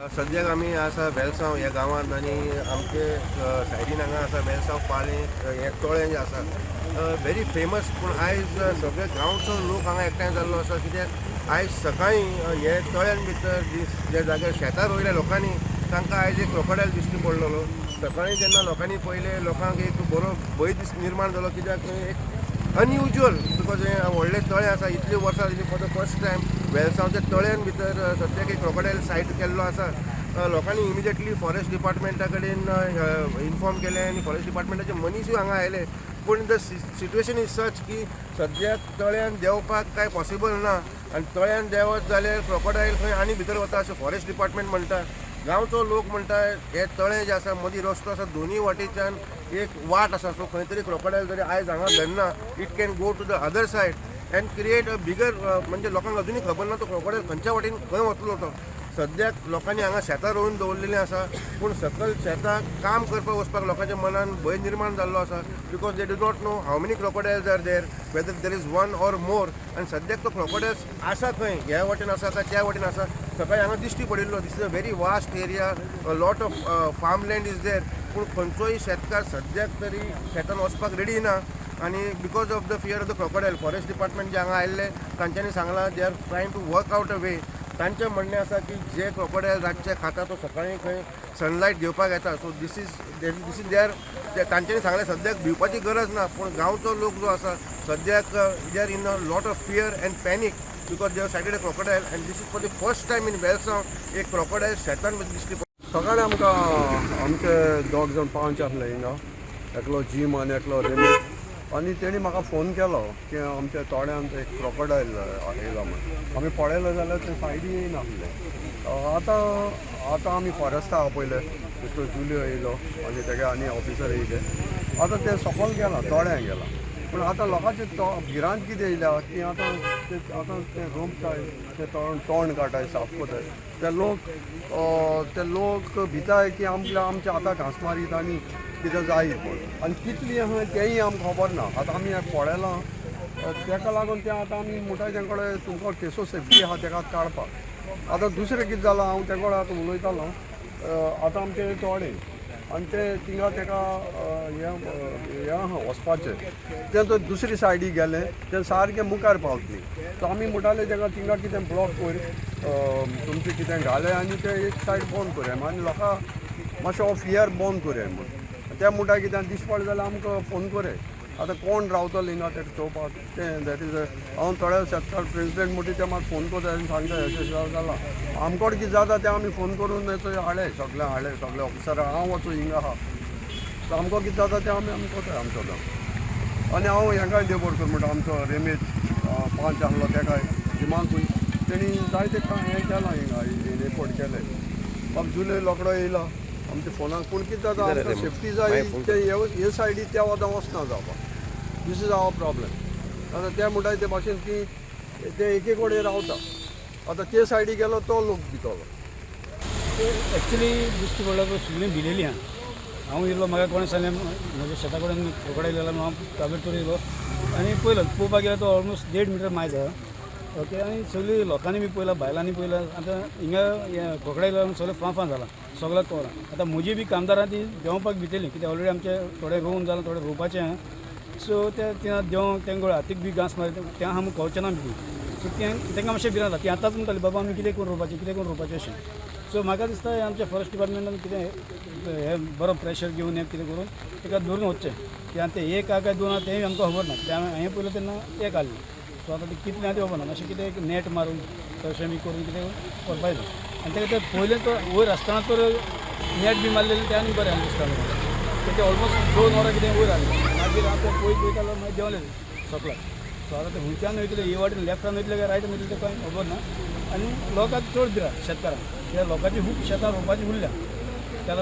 सद्याक आमी आसा वेलसांव ह्या गांवांत आनी आमचे सायडीन हांगा आसा वेलसांव पाळें हें तळें जें आसा, व्हेरी फेमस. पूण आयज सगळे गांवचो लोक हांगा एकठांय जाल्लो आसा, कित्याक आयज सकाळीं हे तळ्यान भितर ज्या जाग्यार शेतां रोयल्या लोकांनी, तांकां आयज एक क्रोकोडायल दिश्टी पडलेलो. सकाळीं जेन्ना लोकांनी पळयलें, लोकांक एक बरो भंय दीस निर्माण जालो, कित्याक एक अनयुज्युअल, because हें व्हडलें तळें आसा. इतलीं वर्सां जालीं, फॉर the first time वेलसांवच्या तळ्यान भितर सद्याक एक क्रोकोडायल सायट केल्लो आसा. लोकांनी इमिजिएटली फॉरेस्ट डिपार्टमेंटा कडेन इन्फॉर्म केलें आनी फॉरेस्ट डिपार्टमेंटाचे मनीसूय हांगा आयले. पूण the situation is such की सद्याक तळ्यान देंवपाक कांय पॉसिबल ना आनी तळ्यान देंवत जाल्यार क्रोकोडायल खंय आनी भितर वता अशें फॉरेस्ट डिपार्टमेंट म्हणटा. गांवचो लोक म्हणटा, हे तळें जें आसा, मदीं रस्तो आसा, दोनूय वाटेच्यान एक वाट आसा. सो खंय तरी क्रोकोडायल जरी आयज हांगा धरना, it can go to the other side and create a bigger, म्हणजे लोकांक अजुनूय खबर ना तो क्रोकोडायल खंयच्या वाटेन खंय वतलो तो. सद्याक लोकांनी हांगा शेतां रोवन दवरलेलीं आसा, पूण सकयल शेतां काम करपाक वचपाक लोकांच्या मनान भंय निर्माण जाल्लो आसा, because they do not know how many crocodiles are there, whether there is one or more. आनी सद्याक तो क्रोकोडायल्स आसा खंय, ह्या वाटेन आसा काय त्या वाटेन आसा, सकाळी हांगा दिश्टी पडिल्लो. This is a very vast area, lot of farm land is there, पूण खंयचोय शेतकार सद्याक तरी शेतान वचपाक रेडी ना आनी because of the fear of the crocodile. Forest department जे हांगा आयिल्ले, तांच्यांनी सांगलां, they are trying to work out a way. तांचें म्हणणें आसा की जे क्रोकोडायल रातचे खाता, तो सकाळीं खंय सनलायट घेवपाक येता. So this is their, तांच्यांनी सांगलें, सद्याक भिवपाची गरज ना. पूण गांवचो लोक जो आसा सद्याक, they are in a lot of fear and panic because they have sighted a crocodile and this is for the first time in Velsao एक क्रोकोडायल शेतान दिश्टी पडटा. सकाळी आमकां आमचे दोग जाण पांच आसले हिंगा, एकलो जीम आनी एकलो रेमीत. आनी तेणी म्हाका फोन केलो की आमच्या तोड्यांत एक क्रोकोडायल येयला म्हूण. आमी पळयलें जाल्यार ते सायडी येयनासलें. आतां आतां आमी फॉरेस्टा आपयले. मिस्टर जुलियो येयलो आनी तेगे आनी ऑफिसर येयले. आतां ते सकयल गेला, तोड्यां गेला. पूण आतां लोकांचे तो भिरांत कितें येयल्या की आतां ते रोमताय, ते तोंड तोंड काडटाय, साफ करताय. ते लोक भिताय की आमकां आमच्या आतां घांस मारीत आनी कितें जायत म्हूण. आनी कितली आहा तेंय आमकां खबर ना. आतां आमी पळयलां, तेका लागून तें आतां आमी म्हणटाय तेंचे कडेन, तुमकां केसो सेफ्टी आहा तेका काडपाक. आतां दुसरें कितें जालां, हांव तें कडेन आतां उलयतालो. आतां आमचें तोडें आनी ते थिंगा तेका हें हें आहा वचपाचें, तें तर दुसरी सायडी गेलें, तें सारकें मुखार पावतली. सो आमी म्हणटाले तेका, थिंगा कितें ब्लॉक कर, तुमचें कितें घालें आनी तें एक सायड बंद करया आनी लोकां मातशें हो फियर बंद करया म्हूण. ते म्हणटा, कितें दिश्टी पडलें जाल्यार आमकां फोन करया. आतां कोण रावतलो हिंगा तेका चोवपाक तें? That is, हांव थोडे शेतकार प्रेजिडेंट म्हणटी, ते म्हाका फोन करता आनी सांगता, अशें अशें जालां. आमकोड कितें जाता तें आमी फोन करून हाडले, सगळे हाडले, सगळे ऑफिसर. हांव वचूं हिंगा आहा, सो आमकां कितें जाता तें आमी करता आमचो काम. आनी हांव हेंकाय देव बरो कर म्हणटा, आमचो रेमेत पांच आहलो, तेकाय जिमाकूय तेणी जायते हें केलां, हिंगा एफर्ट केले. बाब जुलय रोकडो येयला आमच्या फोनाक. पूण कितें जाता, आमकां सेफ्टी जाय. ते हे सायडी त्या वता वचना जावपाक. This is our problem. आतां ते म्हणटाय ते भाशेन की ते एके कडेन रावता, आतां ते सायडी गेलो तो लोक भितलो. एक्चुली दिश्टी पडलो पळय, सगळीं भिलेली आहा. हांव येयलो, म्हाका कोणें सांगलें, म्हज्या शेता कडेन क्रोकोडायल येयला म्हणून. हांव ताबडतोब येयलो आनी पयलो, पळोवपाक गेल्यार तो ऑलमोस्ट 1.5 मिटर मायज आहा. ओके, आनी सगळीं लोकांनी बी पळयलां, बायलांनी पळयलां. आतां हिंगा हें क्रोकोडायल लागून सगळें फां फां जालां, सगळें कवरां. आतां म्हजी बी कामदारां ती देंवपाक भितली, कित्याक ऑलरेडी आमचे थोडे रोवन जालां, थोडे रोवपाचें आहा. सो ते थिंगा देंवोंक तेंकां हातीक बी घांस मारीत तें आमकां कळचें ना बी. सो तें तांकां मातशें भिरांत जाता. ती आतांच म्हणटाली, बाबा आमी कितें करून रोवपाचें, कितें करून रोवपाचें अशें. सो म्हाका दिसता, हें आमच्या फॉरेस्ट डिपार्टमेंटान कितें हें बरो प्रेशर घेवन हें कितें करून ताका धरून वचचें. कित्याक तें एक आहा काय दोन आहा तेंय आमकां खबर ना. कित्याक हांवें पयलें तेन्ना एक आहलें. सो आतां तें कितलें आहा तें खबर ना. मातशें कितें एक नेट मारून तशें बी करून कितें व्हरपाक जाय. आनी ताका तें पयलें तो वयर आसतना तर नेट बी मारलेलें तें आनी बरें आसलें दिसता म्हाका. ते ऑलमोस्ट 2 वरां कितें वयर आहलें. मागीर हांव तें पळयत पळयत मागीर देंवलें सकला. सो आतां ते खंयच्यान वयतले, हे वाटेन लेफ्टान वयतले काय रायटान वयतले तें कांय खबर ना. आनी लोकांक चड भिरांत, शेतकारांक, कित्याक लोकांची खूब शेतां रोवपाची उरल्या. त्याला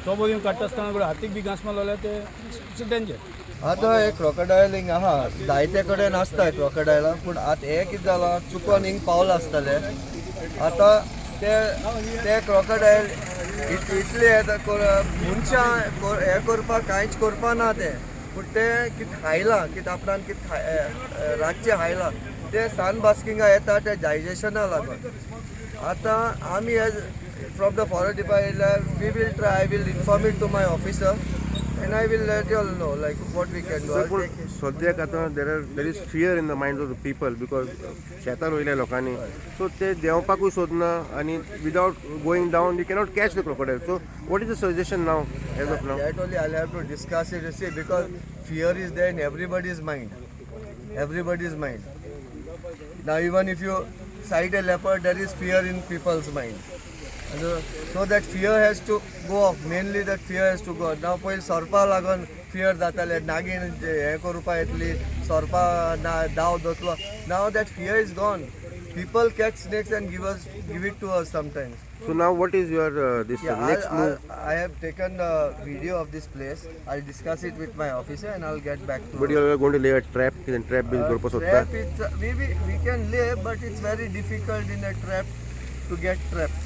चोबो घेवन काडटा आसतना हातीक बी घांस मारलो जाल्यार ते it's danger. आतां हे क्रोकोडायल हिंग आहा, जायते कडेन आसता क्रोकोडायलां. पूण आतां हें कितें जालां, चुकोन हिंग पावलां आसतलें. आतां ते ते क्रोकोडायल इतले येता, मनशां हें करपाक कांयच करपा ना तें. पूण तें कितें खायलां, कितें आपणान कितें रातचें खायलां, तें सन बास्किंगा येता, ते डायजेशना लागून. आतां आमी as From the forest department, we will try. I will inform it to my officer, and I will let you all know like what we can do. Sir I'll पूण take it. सद्याक आतां there is fear in the mind of the people because शेतां रोयल्या लोकांनी, so ते देंवपाकूय सोदना आनी without going down you cannot catch the crocodile. So what is the suggestion now, as of now? That only I'll have to discuss it. You see, because fear is there in everybody's mind. Everybody's mind. Now, even if you sight a leopard, there is fear in people's mind. And so that fear has to go off. Mainly that fear has to go off. Now, पयलीं सोरपा लागून fear जाताले, नागीण हें करपा येतली, सोरपा ना दाव दतलो. Now that fear is gone. People catch snakes and give it to us sometimes. So now what is your this Yeah, next move? I have taken a video of this place. I'll discuss it with my officer and I'll get back to But you are going to lay a trap, कितें trap बीन करपाक सोदता? Trap, it's, we can lay, but it's very difficult in a trap to get trapped.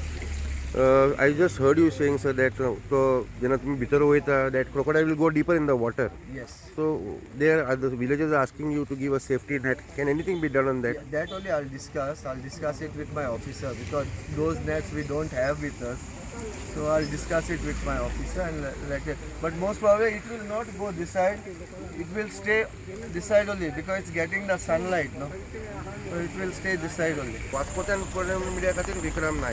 I just heard you saying, sir, that तो जेन्ना तुमी भितर वयता, that crocodile will go deeper in the water. Yes. So there are the villagers asking you to give a safety net. Can anything be done on that? Yeah, that only I'll discuss. I'll discuss it with my officer because those nets we don't have with us. So I'll discuss it with my officer and let it. But most probably it will not go this side. It will stay this side only because it's getting the sunlight, no? So it will stay this side only. वास्कोच्यान media खातीर विक्रम नायक.